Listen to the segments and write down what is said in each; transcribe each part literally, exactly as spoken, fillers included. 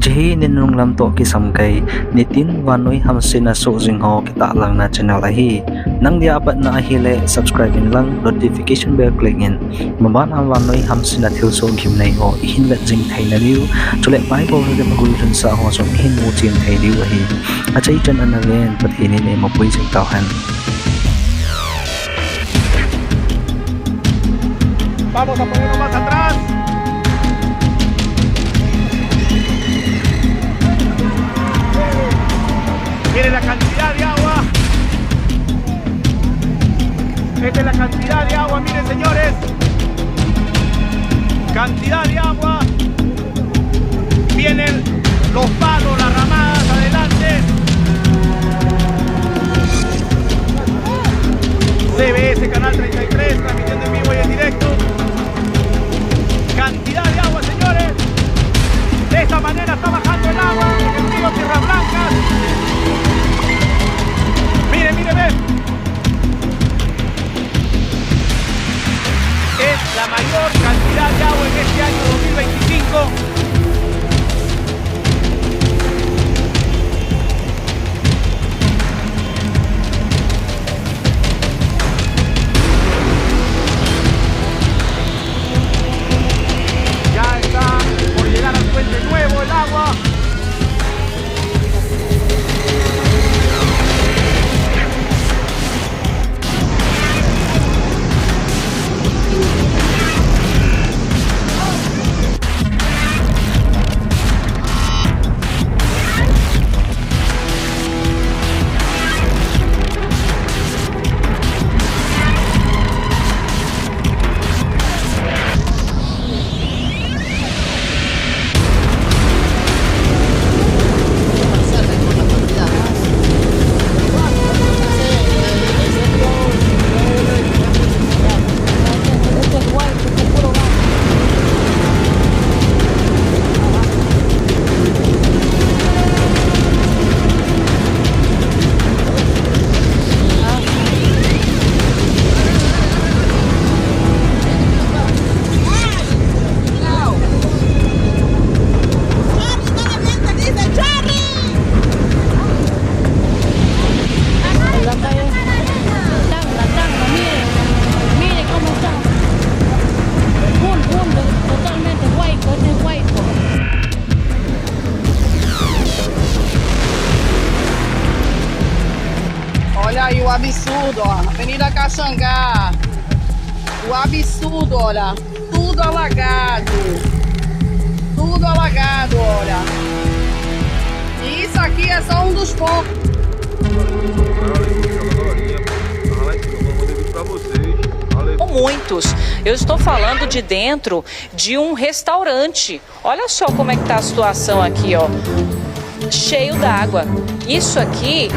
Chehi ninung lam toh kisam kei, nitin vannoi hamsetna soh jing ho kitahlang na channel ahi. Nang dia apat na ahile subscribe in lang notification bell click in. Maban a vannoi hamsetna thilsoh gimnei ho ihin vet jing thei na diu. Chule Bible hi vet gui lhun sa ho jong ihin mu chen thei diu ahi. Achai chan ana ven Pathen in eima pui jing tau hen. Vamos a ponernos más atrás. Miren la cantidad de agua. Esta es la cantidad de agua, miren, señores. Cantidad de agua. Vienen los palos, las ramadas, adelante. C B S Canal treinta y tres, transmitiendo en vivo y en directo. Cantidad de agua, señores. De esta manera está bajando el agua en el río Tierras Blancas. Miren, miren, ven. Es la mayor cantidad de agua en este año dos mil veinticinco. Ya está por llegar al puente nuevo el agua. Tangla, tangla, mire, mire cómo está. Full, full, totalmente huaico, este es huaico. Olha aí o absurdo, ó. Avenida Caxangá. O absurdo, olha. Tudo alagado. Tudo alagado, olha. E isso aqui é só um dos poucos. São muitos. Eu estou falando de dentro de um restaurante. Olha só como é que tá a situação aqui, ó. Cheio d'água. Isso aqui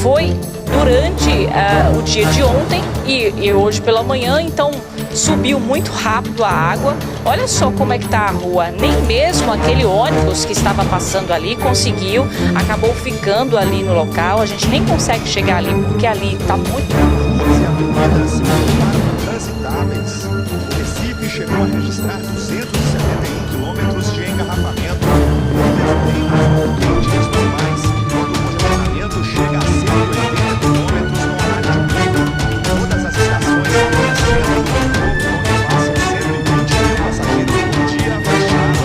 foi durante, ah, o dia de ontem e, e hoje pela manhã, então subiu muito rápido a água. Olha só como é que tá a rua. Nem mesmo aquele ônibus que estava passando ali conseguiu, acabou ficando ali no local. A gente nem consegue chegar ali porque ali tá muito. Ruas e avenidas ficaram intransitáveis. O Recife chegou a registrar duzentos e setenta e um quilômetros de engarrafamento. O número tem nas correntes normais, quando o congestionamento chega a cento e oitenta quilômetros no horário de pico. Todas as estações do centro do aeroporto, onde passam cento e vinte mil passageiros por dia, fecharam.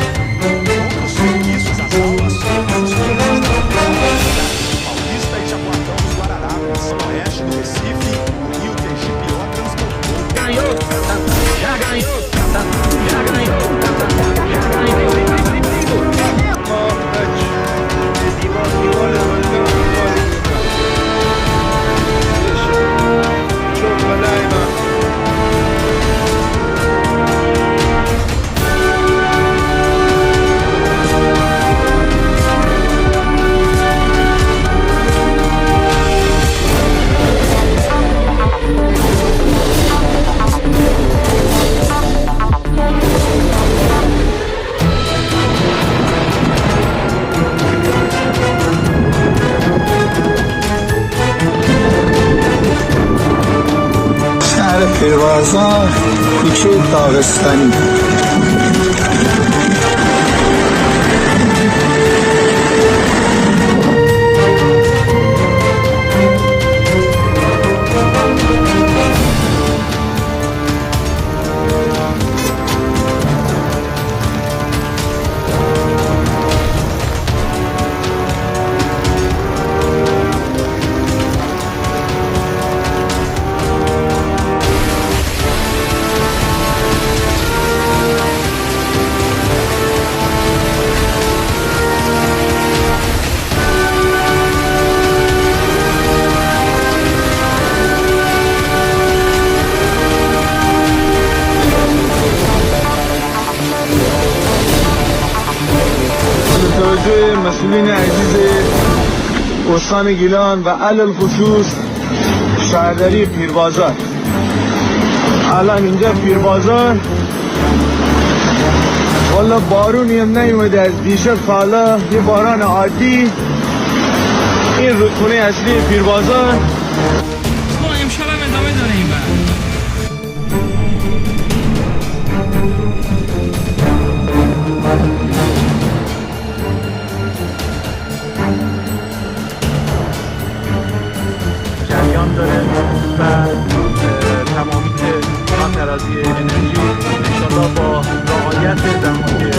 Outros serviços, as aulas, foram suspensos. Paulista e Jaboatão dos Guararapes, zona oeste do Recife, o Rio Tegipió transbordou. Ganhou! Já ganhou! Já ganhou! Já ganhou! شهر پیروزان، کوچهٔ داغستانی. مسئولین عزیز استان گیلان و علی الخصوص شهرداری پیربازار. الان اینجا پیربازار، والا بارونی هم نیومده از دیشب تا حالا، یه باران عادی. این رودخونه اصلی پیربازار. ما امشب هم ادامه داره این برنامه. جریان داره و، اه، تمامی که خط اراضی انرژی انشالله با رعایت زمانی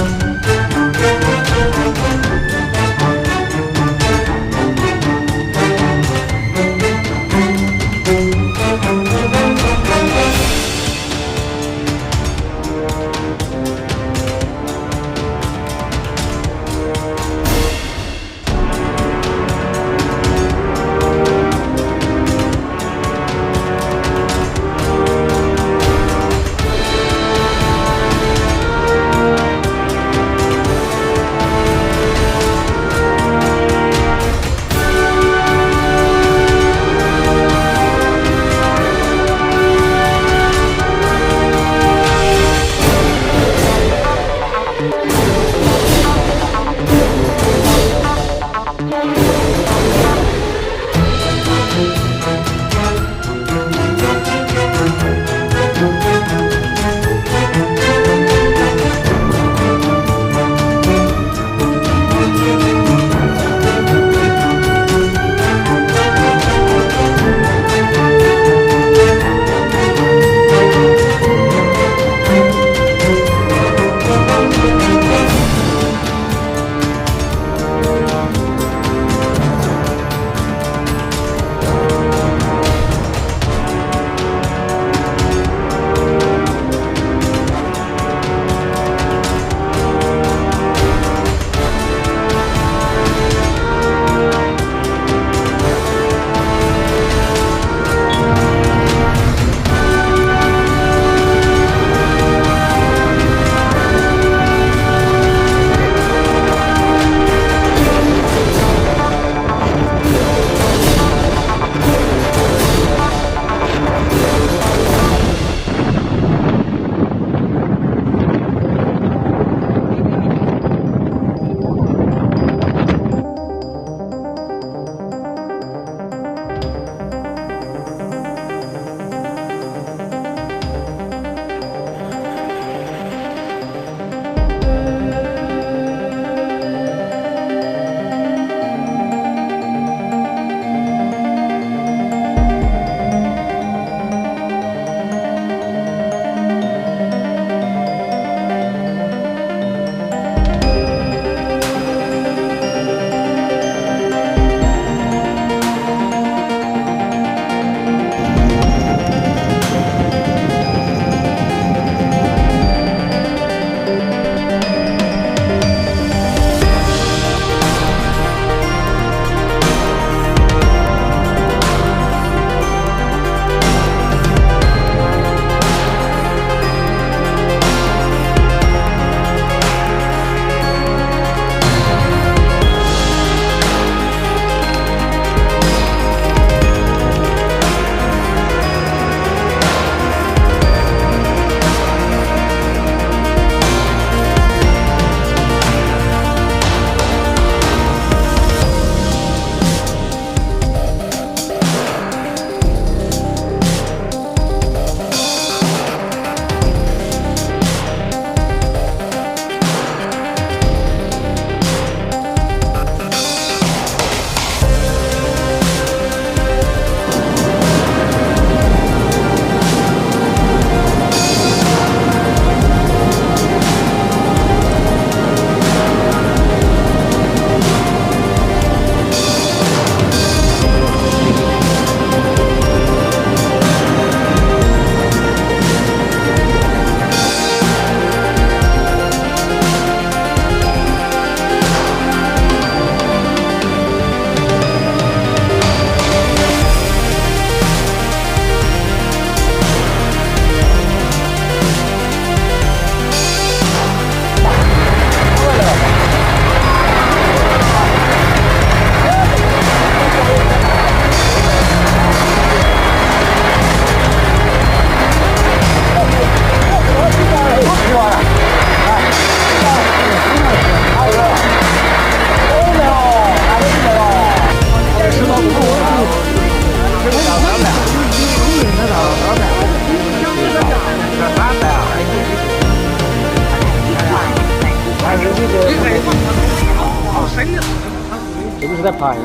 这不是在拍。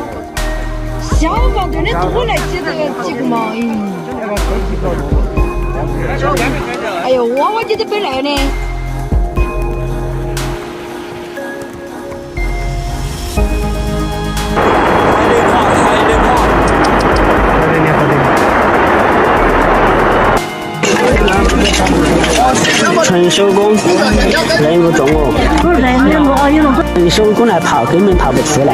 想法对那多来接这个这个嘛，哎呦，我我觉得本来呢。 陈修工，人不中哦。陈修工来跑，根本跑不出来。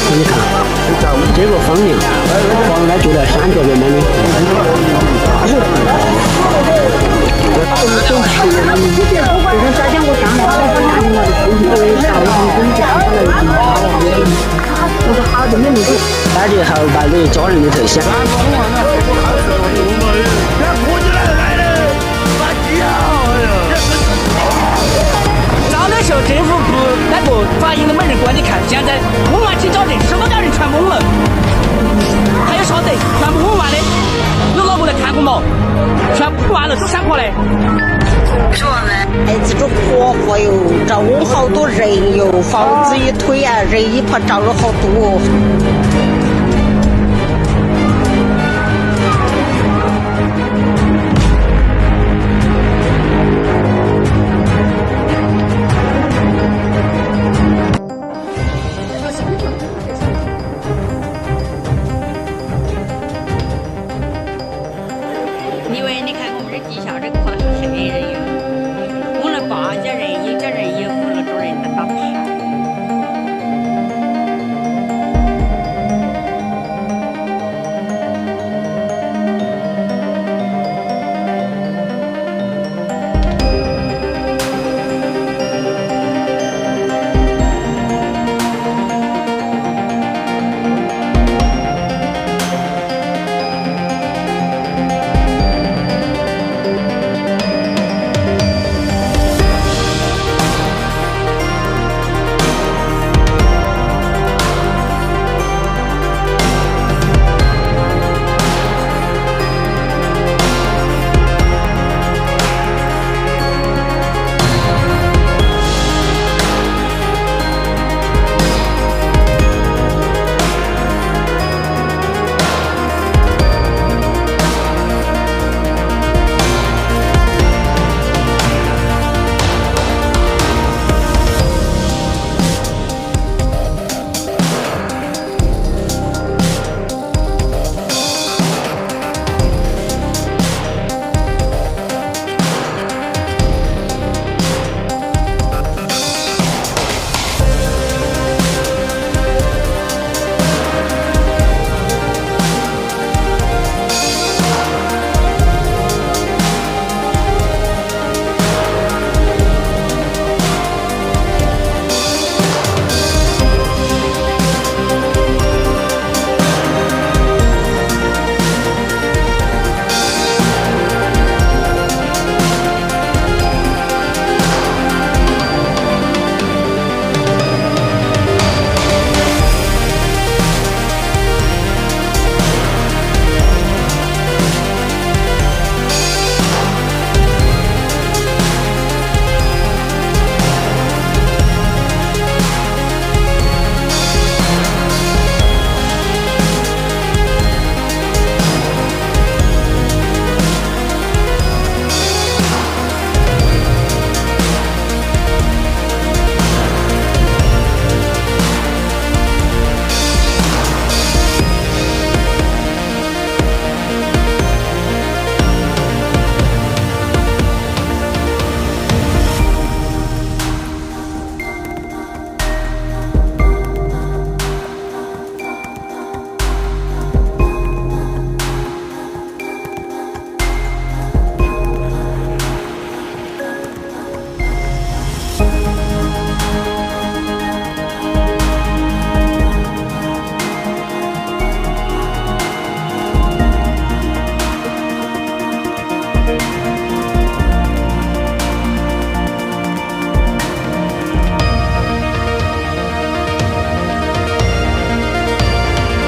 你看，结果疯了，疯了就在山脚边那里。 大家好，把这个家人的头像。早的时候政府不那个反映的没人管，你看现在我们去找人，什么叫人全懵了？还有啥的，全部懵完的，有老婆的看过没？全部完了，都上过来。哎，这个火火哟，找我好多人哟，房子一推啊，人一排找了好多哦。